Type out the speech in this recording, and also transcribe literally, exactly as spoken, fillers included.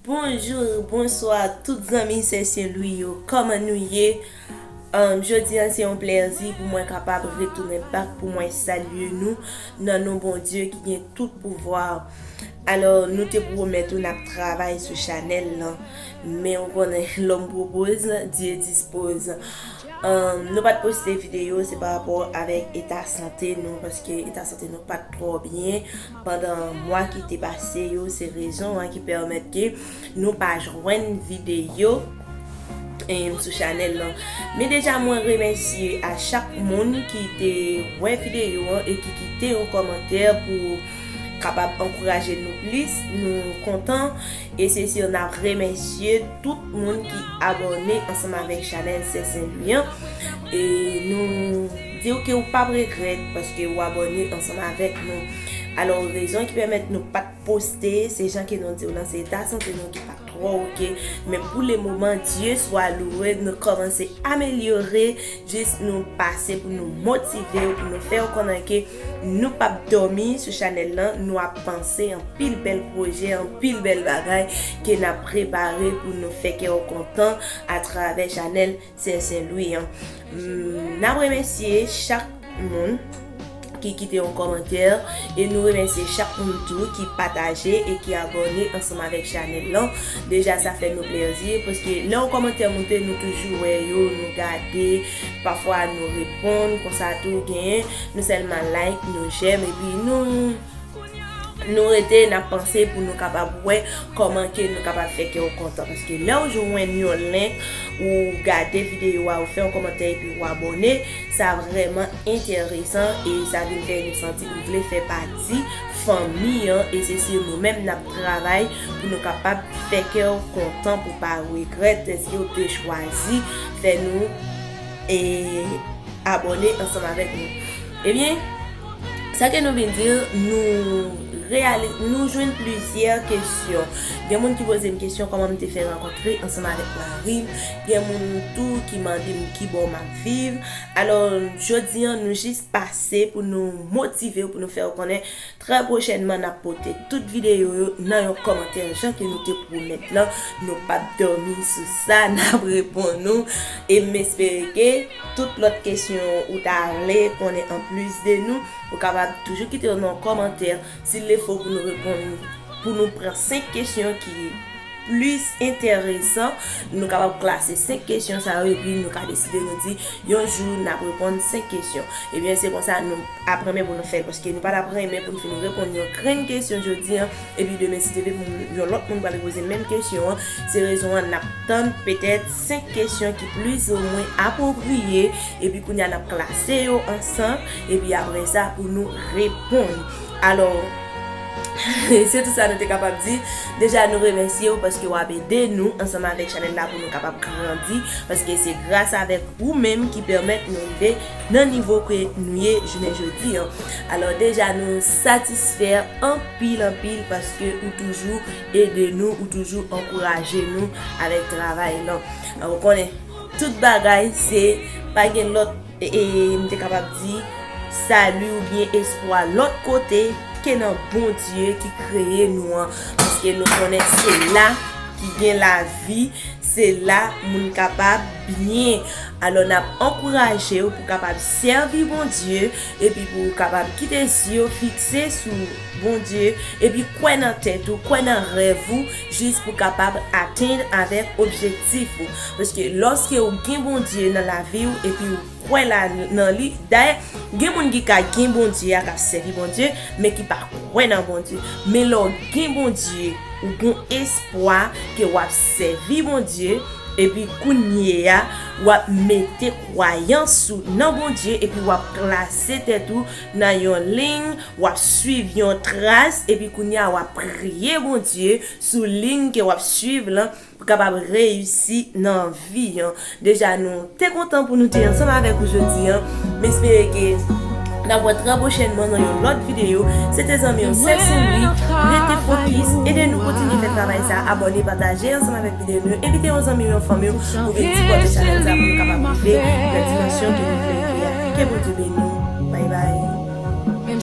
Bonjou, bonswa tout zanmi Sè Sen Lwi yo, kòman nou ye? Um, jodi a se yon plèzi pou mwen kapab retounen back pou mwen salye nou nan non Bondye ki gen tout pouvwa. Alò, nou te pwomèt ou n ap travay sou chanèl lan, men ou konnen, l'homme propose, Dieu dispose. Um, nou pa t poste videyo, se pa rapò avèk eta sante nou, paske eta sante nou pa t twò byen pandan mwa ki te pase yo. Se rezon an ki pèmèt ke nou pa jwenn videyo, em, sou chanèl lan. Men deja, mwen remèsye a chak moun ki te wè videyo an e ki kite yon kòmantè pou kapab ankouraje nou plis. Nou kontan. E se si n ap remèsye tout moun ki abòne ansanm avèk chanèl Sè Sen Lwi an. E nou di w ke w p ap regrèt paske w abòne ansanm avèk nou. Alò, rezon ki pèmèt nou pa t poste, se jan ke nou di w lan, se eta sante nou ki pa t twò oke. Men pou le moman, Dye swa louwe, nou kòmanse amelyore, jis nou pase pou nou motive w, pou nou fè w konnen ke nou p ap dòmi sou chanèl lan, nou ap panse anpil bèl pwojè, anpil bèl bagay ke n ap prepare pou nou fè kè w kontan atravè chanèl Sè Sen Lwi an. Mm, n ap remèsye chak moun ki kite yon kòmantè e nou remèsye chak moun tou ki pataje e ki abòne ansanm avèk chanèl lan. Deja, sa fè nou plèzi, paske lè yon kòmantè moute, nou toujou wè yo, nou gade, pafwa nou reponn, konsa tou genyen, nou sèlman like, nou j'aime, epi nou, nou rete, n ap panse pou nou kapab wè kòman ke nou kapab fè kè w kontan. Paske lè w jwenn yon link, ou gade videyo a, ou fè yon kòmantè epi ou abòne, sa vrèman enteresan e sa vin fè nou santi nou vle fè pati fanmi an. E se sou nou menm n ap travay pou nou kapab fè kè w kontan, pou pa regrèt dèske w te chwazi fè nou e abòne ansanm avèk nou. Ebyen, sa ke nou vin di, nou reyali-, nou jwenn plizyè kesyon. Gen moun ki poze m kesyon kòman m te fè rankontre ansanm avèk mari m. Gen moun tou ki mande m kibò m ap viv. Alò, jodi a, nou jis pase pou nou motive w, pou nou fè w konnen trè pwochènman n ap pote tout videyo yo nan yon kòmantè jan ke nou te pwomèt lan. Nou p ap dòmi sou sa, n ap reponn ou. E m espere ke tout lòt kesyon ou ta vle konnen anplis de nou, ou kapab toujou kite yo nan yon kòmantè. Si l fo pou nou reponn, pou nou pran senk kesyon ki plis enteresan, nou kapab klase senk kesyon sa yo, epi nou ka deside nou di, yon jou, n ap reponn senk kesyon. Ebyen, se konsa nou ap renmen pou nou fè l, paske nou pa t ap renmen pou n fin reponn yon grenn kesyon jodi a, epi demen, si Dye vle, pou yon lòt moun pral poze menm kesyon an. Se rezon an, n ap tann petèt senk kesyon ki plizoumwen apwopriye, epi kounye a, n ap klase yo ansanm, epi apre sa, pou nou reponn. Alò, se tout sa nou te kapab di. Deja, nou remèsye w paske w ap ede nou ansanm avèk chanèl la pou nou kapab grandi, paske se gras avèk ou menm ki pèmèt nou rive nan nivo ke nou ye jounen jodi an. Alò, deja, nou satisfè anpil, anpil, paske ou toujou ede nou, ou toujou ankouraje nou avèk travay lan. Ou konnen, tout bagay, se pa gen lòt e, e, m te kapab di, sali oubyen espwa lòt kote ke nan Bondye ki kreye nou an. Paske nou konnen se la ki gen lavi, se la moun kapab byen. Alò, n ap ankouraje w pou w kapab sèvi Bondye, epi pou w kapab kite zye w fikse sou Bondye, epi kwè nan tèt ou, kwè nan rèv ou, jis pou w kapab atenn avèk objektif ou. Paske lòske ou gen Bondye nan lavi w, epi ou kwè la, nan li. Dayè, gen moun ki ka gen Bondye a, k ap sèvi Bondye, men ki pa kwè nan Bondye. Men lè w gen Bondye, ou gon espwa ke w ap sèvi Bondye, epi kounye a, w ap mete kwayans ou nan Bondye, epi w ap plase tèt ou nan yon liy, w ap swiv yon tras, epi kounye a, w ap priye Bondye sou liy ke w ap swiv lan, pou kapab reyisi nan vi an. Deja, nou te kontan pou nou te ansanm avèk ou jodi an. M espere ke n ap wè trè pwochènman nan yon lòt videyo. Se te zanmi w, Sè Sen Lwi. Rete fokis. Ede nou kontinye fè travay sa. Abòne, pataje ansanm avèk videyo nou. Envite yon zanmi w, yon fanmi w pou vin sipòte chanèl sa pou nou kapab rive nan dimansyon ke nou vle rive a. Ke Bondye beni w.